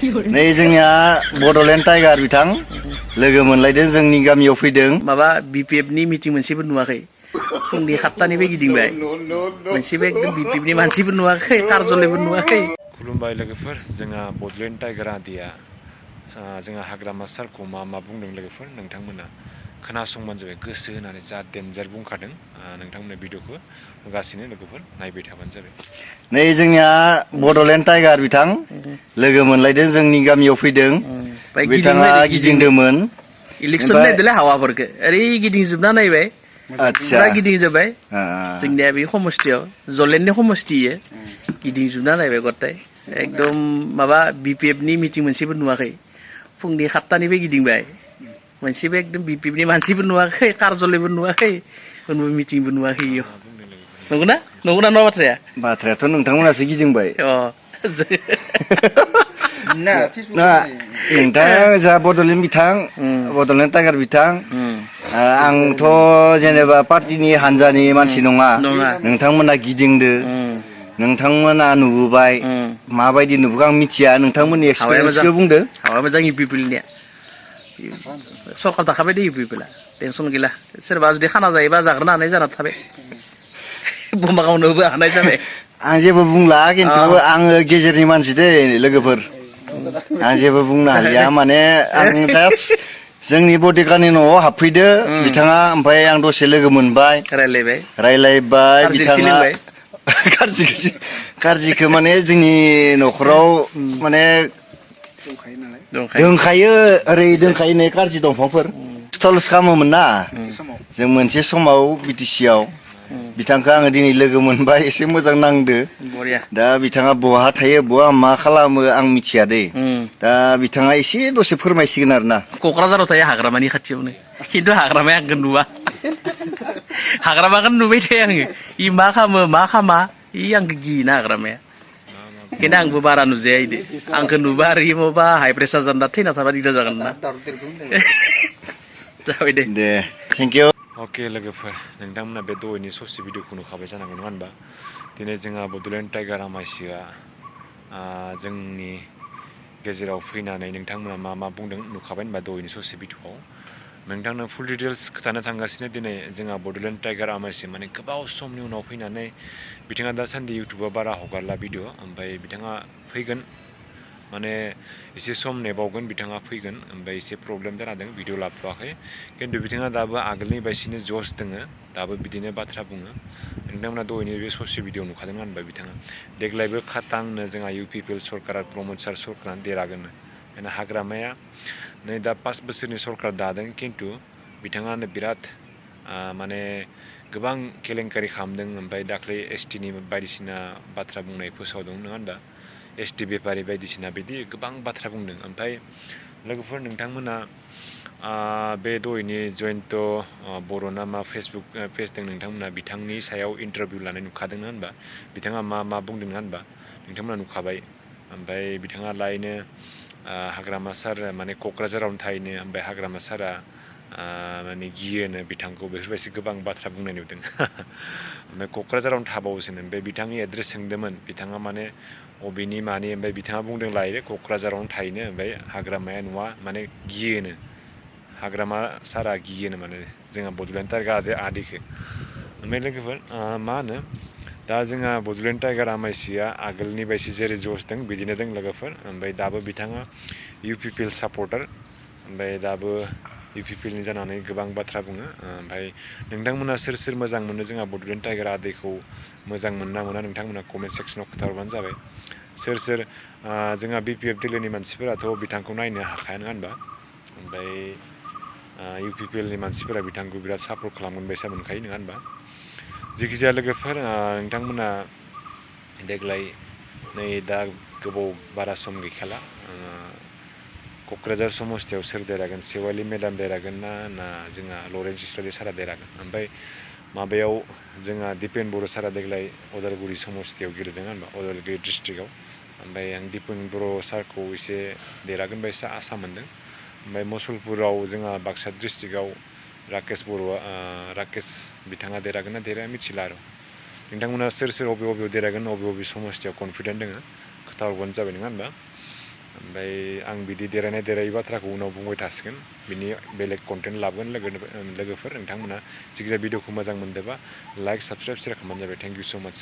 नै जोंनिया बड'लेण्ड टाइगार बिथां लोगो मोनलायदों जोंनि गामियाव फैदों माबा बिपिएफनि मिटिं मोनसेबो नुवाखै फुंनि 7टानिफ्राय गिदिंबाय मोनसेबो एकदम बिपिएफनि मानसिबो नुवाखै कारजलयबो नुवाखै। खुलुमबाय लोगोफोर जोंहा बड'लेण्ड टाइगार आदैया जोंहा हाग्रामा सारखौ मा बुंदों लोगोफोर नोंथांमोना खोनासंबानो जाबाय गोसो होनानै जा डेन्जार बुंखादों नोंथांमोना भिडिअखौ नुगासिनो लोगोफोर नायबाय थाबानो जाबाय। नै जोंनिया बड'लेण्ड टाइगार बिथां लोगो मोनलायदों जोंनि गामियाव फैदों बिथाङा गिदिंदोंमोन इलेक्सन नायदोंलै हावाफोरखौ ओरै गिदिंजोबना नायबाय आदसा फुरा गिदिंजोब्बाय जोंनिया बे समस्थियाव जलेननि समस्ति गिदिंजोबना नायबाय गथाय एकदम माबा बिपिएफनि मिटिं मोनसेबो नुवाखै फुंनि 7टानिफ्राय गिदिंबाय मोनसेबो एकदम बिपिएफनि मानसिबो नुवाखै कारजलयबो नुवाखै मोनबो मिटिंबो नुवाखै इयाव नंगौना नङा बाथ्राया बाथ्रायाथ' नोंथांमोनासो गिदिंबाय नोंथां जा बड'लेण्ड बिथां बड'लेण्ड टाइगार बिथां आंथ' जेनेबा पार्टिनि हानजानि मानसि नङा नोंथांमोना गिदिंदो नोंथांमोना नुबोबाय माबायदि नुबोखो आं मिथिया नोंथांमोननि एक्सपिरियेन्सखौ बुंदो। हावा मोजां इउपिपिएलनिया सरकार दाखाबाय दे इउपिपिएलआ टेनसन गैला सोरबा जुदि खाना जायोबा जाग्रोनो हानाय जाना थाबाय बमा गावनोबो हानाय जाबाय। आं जेबो बुंला खिन्थु आङो गेजेरनि मानसि दै लोगोफोर आं जेबो बुंनो हालिया माने आं जास्ट जोंनि बडेकानि न'आव हाबफैदो बिथाङा ओमफ्राय आं दसे लोगो मोनबाय रायलायबाय बिथाङा कारजिखौ माने जोंनि न'खराव माने दोंखायो ओरै दोंखायो नै कारजि दंफांफोर स्टलस खालामोमोन ना जों मोनसे समाव बिटिसिआव बिथांखौ आङो दिनै लोगो मोनबाय एसे मोजां नांदो दा बिथाङा बहा थायो बहा मा खालामो आं मिथिया दै दा बिथाङा एसे दसे फोरमायसिगोन आरो ना। क'क्राझाराव थायो हाग्रामानि खाथियावनो खिन्थु हाग्रामाया आंखौ नुवा हाग्रामाखौनो नुबाय थायो आङो इ मा खालामो मा खामा इ आंखौ गियोना हाग्रामाया बेखायनो आंबो बारा नुजाया इदि आंखौ नुबा आरो माबा हाइ प्रेसार जाना थैना थाबा दिगदार जागोन ना जाबाय दे थेंक इउ। अके लोगोफोर नोंथांमोना बे दहायनि ससे भिडिअखौ नुखाबाय जानांगौ नङा होनबा दिनै जोंहा बड'लेण्ड टाइगार आमायसिया जोंनि गेजेराव फैनानै नोंथांमोना मा बुंदों नुखाबाय होनबा दहायनि ससे भिडिअआव नोंथांनो फुल डिटेल्स खोथानो थांगासिनो दिनै जोंहा बड'लेण्ड टाइगार आमायसि माने गोबाव समनि उनाव फैनानै बिथाङा दासान्दि इउटुबाव बारा हगारला भिडिअ ओमफ्राय बिथाङा फैगोन माने एसे सम नेबावगोन बिथाङा फैगोन ओमफ्राय एसे प्रब्लेम जाना दं भिडिअ लाबोथ'वाखै खिन्थु बिथाङा दाबो आगोलनि बायदिनो जस दोङो दाबो बिदिनो बाथ्रा बुङो नोंथांमोना दहायनि बे ससे भिडिअ नुखादों होनबा बिथाङा देग्लायबो खाटांनो जोंहा इउपिपिएल सरकारा प्रमद सार सरकारा देरागोननो माने हाग्रामाया नै दा 5 बोसोरनि सरकार दादों खिन्थु बिथाङानो बिराद माने गोबां केलेंकारि खालामदों ओमफ्राय दाख्लै एसटिनि बायदिसिना बाथ्रा बुंनाय फोसावदों नङा होनबा एसटि बेपारि बायदिसिना बिदि गोबां बाथ्रा बुंदों ओमफ्राय लोगोफोर नोंथांमोना बे दहायनि जयन्त बर'ना मा फेसबुक पेज दं नोंथांमोना बिथांनि सायाव इन्टारभिउ लानाय नुखादों होनबा बिथाङा मा बुंदों होनबा नोंथांमोना नुखाबाय ओमफ्राय बिथाङा लायनो हाग्रामा सार माने क'क्राझारावनो थाहैनो ओमफ्राय हाग्रामा सारा माने गियोनो बिथांखौ बेफोरबायदि गोबां बाथ्रा बुंनाय नुदों ओमफ्राय क'क्राझारावनो थाबावोसोनो ओमफ्राय बिथांनि एड्रेस सोंदोंमोन बिथाङा माने अबेनि मानि ओमफ्राय बिथाङा बुंदों लायो क'क्राझारावनो थाहैनो ओमफ्राय हाग्रामाया नुवा माने गियोनो हाग्रामा सारा गियोनो माने जोंहा बड'लेण्ड टाइगार आदैखौ ओमफ्राय लोगोफोर मा होनो दा जोंहा बड'लेण्ड टाइगार आमायसिया आगोलनि बायदि जेरै जस दं बिदिनो दं लोगोफोर ओमफ्राय दाबो बिथाङा इउपिपिएल सापर्टार ओमफ्राय दाबो इउपिपिएलनि जानानै गोबां बाथ्रा बुङो ओमफ्राय नोंथांमोना सोर मोजां मोनो जोंहा बड'लेण्ड टाइगार आदैखौ मोजां मोनना मोना नोंथांमोना कमेन्ट सेक्सनाव खोन्थाहरबानो जाबाय सोर जोंहा बिपिएफ दोलोनि मानसिफोराथ' बिथांखौ नायनो हाखाया नङा होनबा ओमफ्राय इउपिपिएलनि मानसिफोरा बिथांखौ बिराद सापर्ट खालामगोन बायसा मोनखायो नङा होनबा जेखिजाया लोगोफोर नोंथांमोना देग्लाय नै दा गोबाव बारा सम गैखाला क'क्राझार समस्तियाव सोर देरहागोन सेवालि मेदाम देरहागोन ना जोंहा लरेन्स इस्लारि सारा देरहागोन ओमफ्राय माबायाव जोंहा दिपेन बर' सारा देग्लाय अदालगुरि समस्तियाव गेलेदों होनबा अदालगुरि डिस्ट्रिक्टआव ओमफ्राय आं दिपेन बर' सारखौ एसे देरहागोन बायसा आसा मोन्दों ओमफ्राय मुसलपुराव जोंहा बाक्सा डिस्ट्रिक्टआव राकेश बिथाङा देरहागोन ना देरहाया मिथिला आरो नोंथांमोना सोर अबेयाव देरहागोन अबे समस्तियाव कनफिडेन्ट दोङो खोथा हरबानो जाबाय नङा होनबा ओमफ्राय आं बिदि देरायनाय बाथ्राखौ उनाव बुंबाय थासिगोन बिनि बेलेग कन्टेन्ट लाबोगोन लोगोफोर नोंथांमोना जिखिजाया भिडिअखौ मोजां मोनदोंबा लाइक साबस्क्राइब शेयार खालामबानो जाबाय थेंक इउ स' माच